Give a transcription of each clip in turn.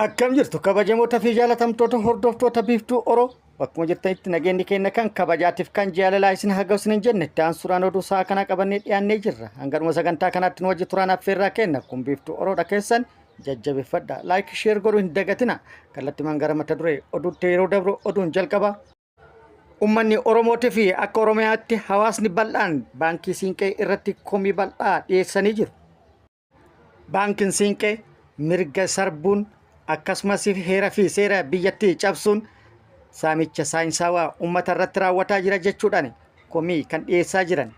Akkam jirtu kabajamoota fi jaalatamtoota hordoftoota Biiftuu Oro, bakkuma jirtanitti nageenyi keenya kan kabajaatiif kan jaalalaa isin haa ga'u isin hin jenne. Itti aansuudhaan oduu sa'a kanaa qabannee dhiyaannee jirra. Hanga dhuma sagantaa kanaatti nu wajji turaan affeerraa kenna. Kun Biiftuu Oroodha, keessan jajjabeeffadha. Like, share godhuu hin dagatina. Kallattimaan gara mata duree oduutti yeroo dabru, oduun jalqaba. Uummanni Oromootii fi akka Oromiyaatti hawaasni bal'aan Baankii Siinqee irratti komii bal'aa dhiyeessanii jiru. Baankiin Siinqee mirga sarbuun akkasumas heera fi seera biyyattii cabsuun saamicha saayinsaawaa uummata irratti raawwataa jira jechuudhaan komii kan dhiyeessaa jiran.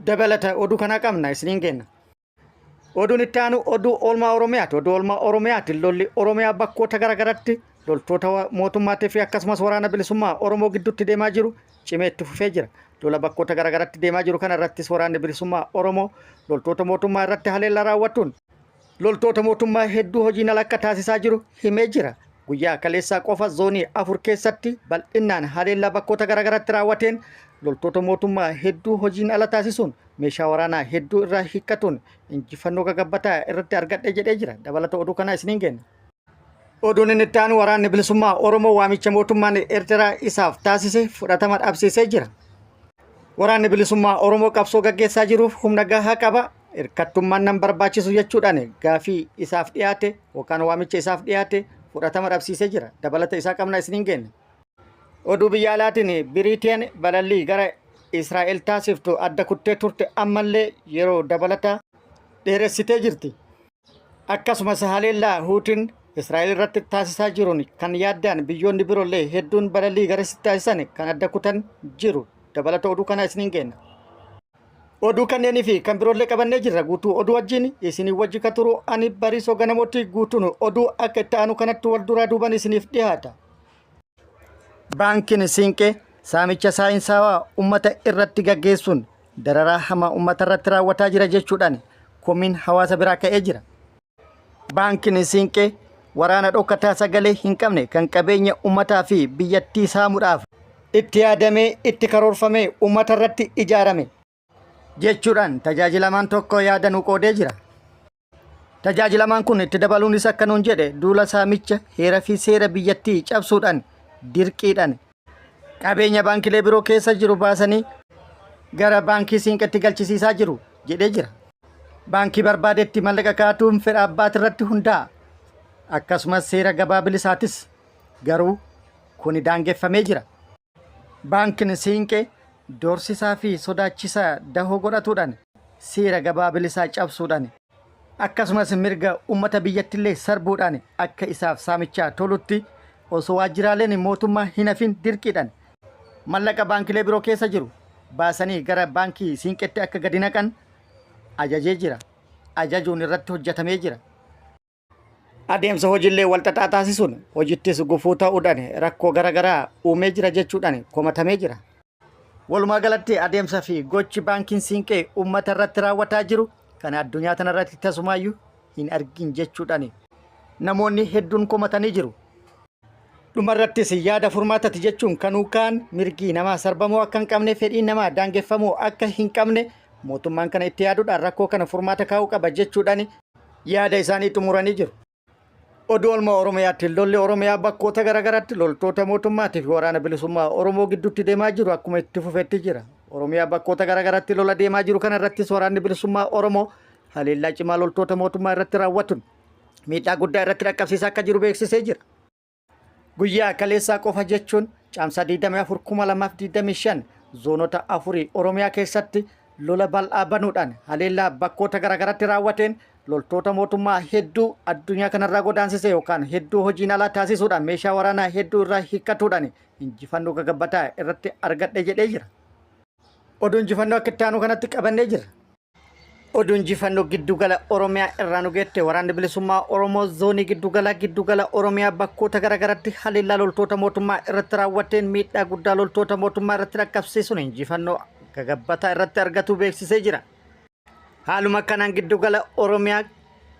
Dabalata oduu kanaa qabna, isiniin kenna. Oduun itti aanu oduu oolmaa Oromiyaati. Oduu oolmaa Oromiyaati. Lolli Oromiyaa bakkoota garaagaratti loltoota mootummaatii fi akkasumas Waraana Bilisummaa Oromoo gidduutti deemaa jiru cimee itti fufee jira. Lola bakkoota garaagaratti deemaa jiru kana irrattis Waraanni Bilisummaa Oromoo loltoota mootummaa irratti haleellaa raawwatuun loltoota mootummaa hedduu hojiin ala akka taasisaa jiru himee jira. Guyyaa kaleessaa qofa zoonii 4 keessatti bal'innaan haleellaa bakkoota garaagaratti raawwateen loltoota mootummaa hedduu hojiin ala taasisuun meeshaa waraanaa hedduu irraa hiikkatuun injifannoo gagabbataa irratti argadhe jedhee jira. Dabalata oduu kanaa isiniin kenna. Oduun inni itti aanu, Waraanni Bilisummaa Oromoo waamicha mootummaan Eertiraa isaaf taasise fudhatama dhabsiisee jira. Waraanni Bilisummaa Oromoo qabsoo gaggeessaa jiruuf humna gahaa qaba. Hirkattummaan nan barbaachisu jechuudhaan gaafii isaaf dhiyaate yookaan waamicha isaaf dhiyaate fudhatama dhabsiisee jira. Dabalata isaa qabna, isiniin kenna. Oduu biyya alaatiin, Biriiteen balallii gara Israa'el taasiftu adda kuttee turte ammallee yeroo dabalataa dheeressitee jirti. Akkasumas haleellaa Huutiin Israa'el irratti taasisaa jiruun kan yaaddaan biyyoonni biroollee hedduun balallii garasitti taasisan kan adda kutan jiru. Dabalata oduu kanaa isiniin kenna. Oduu kanneenii fi kan biroollee qabannee jirra. Guutuu oduu wajjin isinii wajji ka turu ani Bariisoo Ganamootti. Guutuun oduu akka itti aanu kanatti wal duraa duuban isiniif dhiyaata. Baankiin Siinqee saamicha saayinsaawaa uummata irratti gaggeessuun dararaa hamaa uummata irratti raawwataa jira jechuudhaan komiin hawaasa biraa ka'ee jira. Baankiin Siinqee waraana dhokataa sagalee hin qabne kan qabeenya uummataa fi biyyattii saamuudhaaf itti yaadamee itti karoorfamee uummata irratti ijaarame jechuudhaan tajaajilamaan tokko yaada nu qoodee jira. Tajaajilamaan kun itti dabaluunis akka nuun jedhe, duula saamicha heera fi seera biyyattii cabsuudhaan dirqiidhaan qabeenya baankilee biroo keessa jiru baasanii gara Baankii Siinqeetti galchisiisaa jiru jedhee jira. Baankii barbaadetti mallaqa kaa'atuun fedha abbaati irratti hundaa'a. Akkasumas seera gabaa bilisaatis, garuu kuni daangeffamee jira. Baankiin Siinqee doorsisaa fi sodaachisa dahoo godhatuudhaan seera gabaa bilisaa cabsuudhaan akkasumas mirga uummata biyyattillee sarbuudhaan akka isaaf saamichaa tolutti osoo waajjiraaleen mootummaa hin hafin dirqiidhaan mallaqa baankilee biroo keessa jiru baasanii gara Baankii Siinqeetti akka gadi naqan ajajee jira. Ajajuun irratti hojjetamee jira. Adeemsa hojiillee walxaxaa taasisuun hojittis gufuu ta'uudhaan rakkoo garaagaraa uumee jira jechuudhaan komatamee jira. Walumaa galatti adeemsa fi gochi Baankiin Siinqee uummata irratti raawwataa jiru kan addunyaa tanarratti tasumaayyuu hin argin jechuudhaan namoonni hedduun komatanii jiru. Dhumarrattis yaada furmaatati jechuun kanuu kaan mirgi namaa sarbamuu akka hin qabne, fedhiin namaa daangeffamuu akka hin qabne, mootummaan kana itti yaaduudhaan rakkoo kana furmaata kaa'uu qaba jechuudhaan yaada isaanii xumuranii jiru. Oduu oolmaa Oromiyaatti, lolli Oromiyaa bakkoota garaagaraatti loltoota mootummaatii fi Waraana Bilisummaa Oromoo gidduutti deemaa jiru akkuma itti fufetti jira. Oromiyaa bakkoota garaagaraatti lola deemaa jiru kana irrattis Waraanni Bilisummaa Oromoo haleellaa cimaa loltoota mootummaa irratti raawwatuun miidhaa guddaa irratti dhaqqabsiisaa akka jiru beeksisee jira. Guyyaa kaleessaa qofa jechuun Caamsaa 24 2025 zoonota afurii Oromiyaa keessatti lola bal'aa banuudhaan haleellaa bakkoota garaagaraatti raawwateen loltoota mootummaa hedduu addunyaa kanarraa godaansise yookaan hedduu hojiin alaa taasisuudhaan meeshaa waraanaa hedduu irraa hiikkatuudhaan injifannoo gagabbataa irratti argadhe jedhee jira. Oduu injifannoo akka itti aanu kanatti qabannee jira. Oduu injifannoo giddugala Oromiyaa irraa nu geette, Waraanni Bilisummaa Oromoo zoonii giddugala giddugala Oromiyaa bakkoota garaagaratti haleellaa loltoota mootummaa irratti raawwateen miidhaa guddaa loltoota mootummaa irratti dhaqqabsiisuun injifannoo gagabbataa irratti argatu beeksisee jira. Haaluma kanaan giddugala Oromiyaa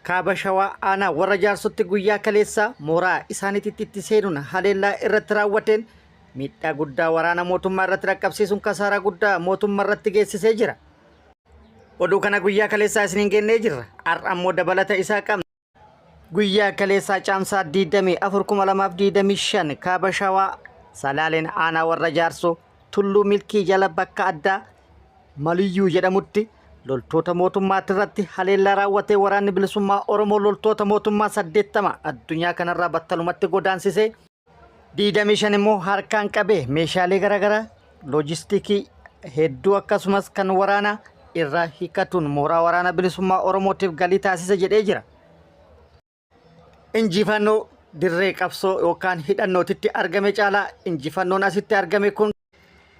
Kaaba Shawaa aanaa Warra Jaarsotti guyyaa kaleessaa mooraa isaaniitti itti seenuun haleellaa irratti raawwateen miidhaa guddaa waraana mootummaa irratti dhaqqabsiisuun kasaaraa guddaa mootummaa irratti geessisee jira. Oduu kana guyyaa kaleessaa isiniin gennee jirra. Har'a ammoo dabalata isaa qabna. Guyyaa kaleessaa Caamsaa 24,2025 Kaaba Shawaa Salaaleen aanaa Warra Jaarsoo Tulluu Milkii jala bakka addaa Maliyyuu jedhamutti loltoota mootummaatti irratti haleellaa raawwatee waraanni bilisummaa Oromoo loltoota mootummaa 80 addunyaa kanarraa battalumatti godaansisee 25 immoo harkaan qabee meeshaalee garaagaraa loojistikii hedduu akkasumas kan waraanaa irraa hiikatuun mooraa waraana bilisummaa Oromootiif galii taasise jedhee jira. Injifannoo dirree qabsoo yookaan hidhannootitti argame caalaa injifannoon asitti argame kun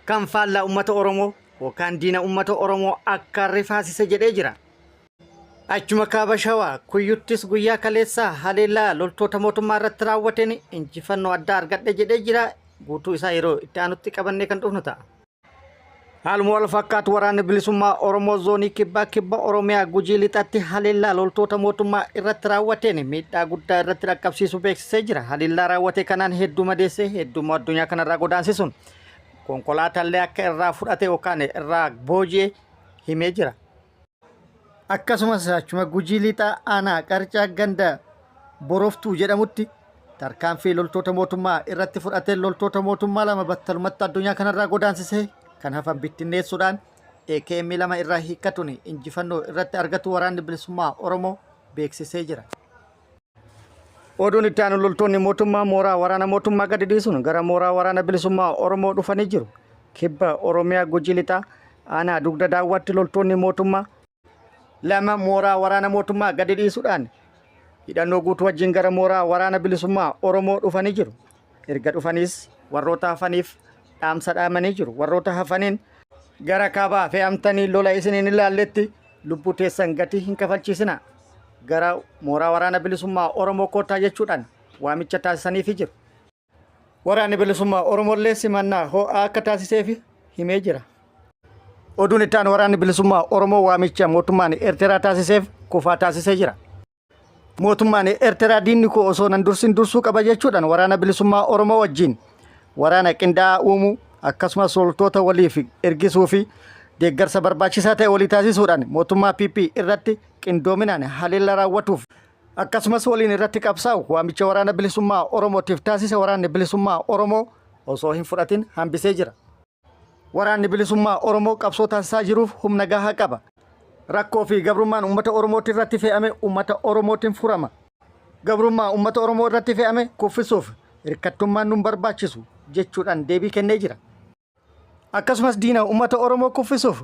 kan faallaa uummata Oromoo yookaan diina uummata Oromoo akka rifaasise jedhee jira. Achuma kaaba Shawaa Kuyyuttis guyyaa kaleessaa haleellaa loltoota mootummaa irratti raawwateen injifannoo addaa argadhe jedhee jira. Guutuu isaa yeroo itti aanutti qabannee kan dhufnu ta'a. Haaluma wal fakkaatu waraanni bilisummaa Oromoo zoonii kibbaa kibba Oromiyaa Gujii lixatti haleellaa loltoota mootummaa irratti raawwateen miidhaa guddaa irratti dhaqqabsiisuu beeksisee jira. Haleellaa raawwate kanaan hedduu madeessee hedduu immoo addunyaa kanarraa godaansisuun konkolaataallee akka irraa fudhate yookaan irraa booji'e himee jira. Akkasumas achuma Gujii Lixaa aanaa Qarcaa ganda Boroftuu jedhamutti tarkaanfii loltoota mootummaa irratti fudhateen loltoota mootummaa lama battalumatti addunyaa kanarraa godaansisee kan hafan bittinneessuudhaan AKM lama irraa hiikkatuun injifannoo irratti argatu waraanni bilisummaa Oromoo beeksisee jira. Oduun itti aanu loltoonni mootummaa mooraa waraana mootummaa gadi dhiisuun gara mooraa waraana bilisummaa Oromoo dhufanii jiru. Kibba Oromiyaa Gujii Lixaa aanaa dugda daawwaatti loltoonni mootummaa lama mooraa waraana mootummaa gadi dhiisuudhaan hidhannoo guutuu wajjin gara mooraa waraana bilisummaa Oromoo dhufanii jiru. Erga dhufaniis warroota hafaniif dhaamsa dhaamanii jiru. Warroota hafaniin gara kaabaa fe'amtanii lola isiniin ilaalletti lubbuu teessan gatii hin kafalchiisina. Gara mooraa waraana bilisummaa Oromoo koottaa jechuudhaan waamicha taasisaniifi jiru. Waraanni bilisummaa Oromollee simannaa ho'aa akka taasiseefi himee jira. Oduun itti aanu waraanni bilisummaa Oromoo waamicha mootummaan Eertiraa taasiseef kufaa taasisee jira. Mootummaan Eertiraa diinni koo osoo nan dursin dursuu qaba jechuudhaan waraana bilisummaa Oromoo wajjin waraana qindaa'aa uumuu akkasumas loltoota waliif ergisuu fi deeggarsa barbaachisaa ta'e walii taasisuudhaan mootummaa PP irratti qindoominaan haleellaa raawwatuuf akkasumas waliin irratti qabsaa'u waamicha waraana bilisummaa Oromootiif taasise waraanni bilisummaa Oromoo osoo hin fudhatin hambisee jira. Waraanni Bilisummaa Oromoo qabsoo taasisaa jiruuf humna gahaa qaba. Rakkoo fi gabrummaan uummata Oromootti irratti fe'ame uummata Oromootiin furama. Gabrummaa uummata Oromoo irratti fe'ame kuffisuuf hirkattummaan nun barbaachisu jechuudhaan deebii kennee jira. Akkasumas diina uummata Oromoo kuffisuuf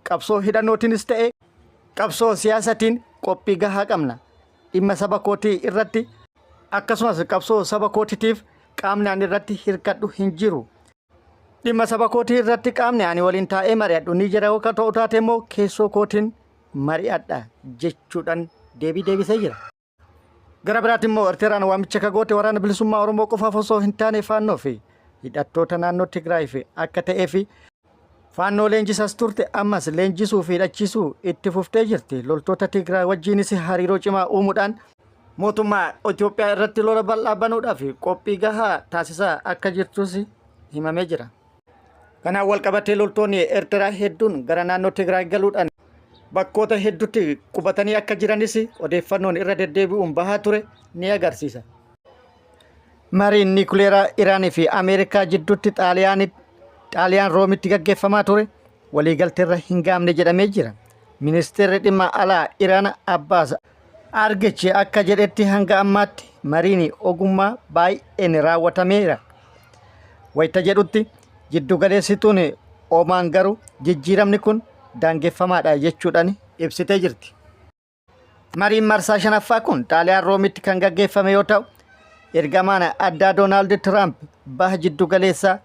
qabsoo hidhannootiinis ta'e qabsoo siyaasatiin qophii gahaa qabna. Dhimma saba kootii irratti akkasumas qabsoo saba kootitiif qaamni ani irratti hirkadhu hin jiru. Dhimma saba kootii irratti qaamni ani waliin taa'ee mari'adhu ni jira yoo ta'u taate immoo keessoo kootiin mari'adha jechuudhaan deebii deebisee jira. Gara biraatti immoo Ertiraan waamicha ka goote waraana bilisummaa Oromoo qofaaf osoo hin taane faannoo fi hidhattoota naannoo Tigraay fi akka ta'ee fi faannoo leenjisas turte ammas leenjisuu fi hidhachiisuu itti fuftee jirti. Loltoota Tigraay wajjiinis hariiroo cimaa uumuudhaan mootummaa Itoophiyaa irratti lola bal'aa banuudhaaf qophii gahaa taasisaa akka jirtus himamee jira. Kanaan wal qabatee loltoonni Eertiraa hedduun gara naannoo Tigraay galuudhaan bakkoota hedduutti qubatanii akka jiranis odeeffannoon irra deddeebi'uun bahaa ture ni agarsiisa. Mariin niikuleeraa Iraanii fi Ameerikaa jidduutti Xaaliyaan Roomitti gaggeeffamaa ture waliigalteerra hin gaamne jedhamee jira. Ministeerri dhimma alaa Iraan Abbaas Argichi akka jedhetti hanga ammaatti mariin ogummaa baay'een raawwatameera. Wayita jedhutti jiddugaleessituun Omaan garuu jijjiiramni kun daangeffamaadha jechuudhaan ibsitee jirti. Mariin marsaa shanaffaa kun Xaaliyaan Roomitti kan gaggeeffame yoo ta'u, ergamaan addaa Doonaald Tiraamp baha jiddugaleessaa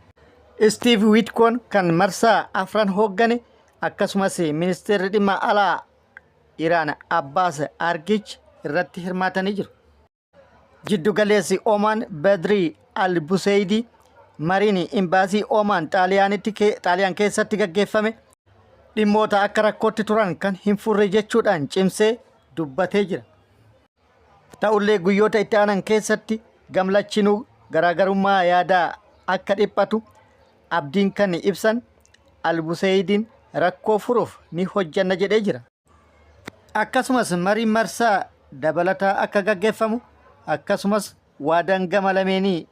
Istiiv Wiitkoon kan marsaa afran hooggane akkasumas ministeerri dhimma alaa Iraan Abbaas Argich irratti hirmaatanii jiru. Jiddu galeessi Omaan Badrii Al Buseydi mariin imbaasii Omaan Xaaliyaan keessatti gaggeeffame dhimmoota akka rakkootti turan kan hin furre jechuudhaan cimsee dubbatee jira. Ta'ullee guyyoota itti aanan keessatti gamlachinuu garaagarummaa yaadaa akka dhiphatu abdiin kan ibsan Al-Buseeyidiin rakkoo furuuf ni hojjanna jedhee jira. Akkasumas mariin marsaa dabalataa akka gaggeeffamu akkasumas waadaan gama lameenii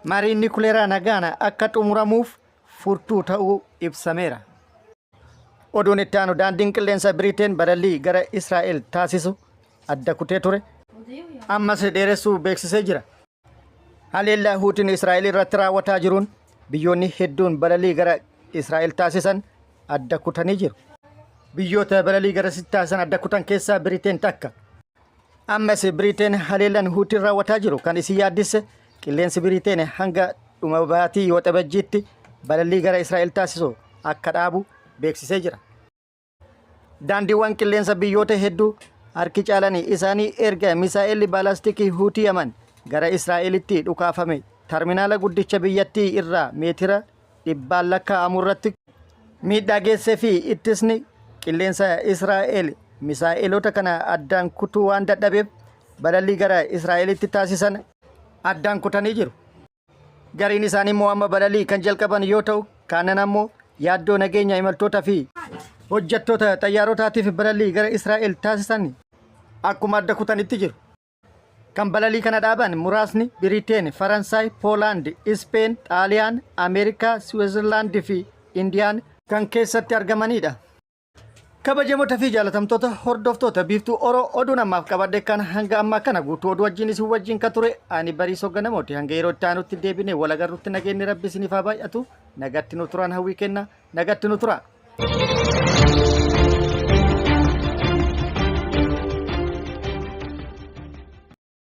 mariin nikuleeraa nagaan akka xumuramuuf furtuu ta'uu ibsameera. Oduun itti aanu daandiin qilleensa Biriteen balallii gara Israa'el taasisu adda kutee ture ammas dheeressuu beeksisee jira. Haleellaa Huutiin Israa'el irratti raawwataa jiruun biyyoonni hedduun balalii gara Israa'el taasisan adda kutanii jiru. Biyyoota balalii garasitti taasisan adda kutan keessaa Biriteen takka. Ammas Biriteen haleellaan Huutiin raawwataa jiru kan isii yaaddisse qilleensi Biriteen hanga dhuma baatii Waxabajjiitti balalii gara Israa'el taasisu akka dhaabu beeksisee jira. Daandiiwwan qilleensa biyyoota hedduu harki caalan isaanii erga misaa'elli baalaastikii Huutii Yaman gara Israa'elitti dhukaafame terminaala guddicha biyyattii irraa meetira dhibbaan lakkaa'amu irratti miidhaa geessee fi ittisni qilleensa Israa'el misaa'eloota kana addaan kutuu waan dadhabeef balallii gara Israa'elitti taasisan addaan kutanii jiru. Gariin isaanii immoo amma balalii kan jalqaban yoo ta'u, kaanan ammoo yaaddoo nageenya imaltoota fi hojjettoota xayyaarotaatiif balalii gara Israa'el taasisan akkuma adda kutanitti jiru. Kan balalii kana dhaaban muraasni Biriteen, Faransaay, Poolaand, Ispeen, Xaaliyaan, Ameerikaa, Siwiizerlaand fi Indiyaan kan keessatti argamanidha. Kabajamoota fi jaalatamtoota hordoftoota Biiftuu Oro, oduun ammaaf qabadhe kan hanga ammaa kana guutuu oduu wajjin isin wajjin ka ture ani Bariisoo Ganamooti. Hanga yeroo itti aanutti deebinee wal agarrutti nageenyi Rabbi isiniif haa baay'atu. Nagatti nu turaan hawwii kenna. Nagatti nu tura.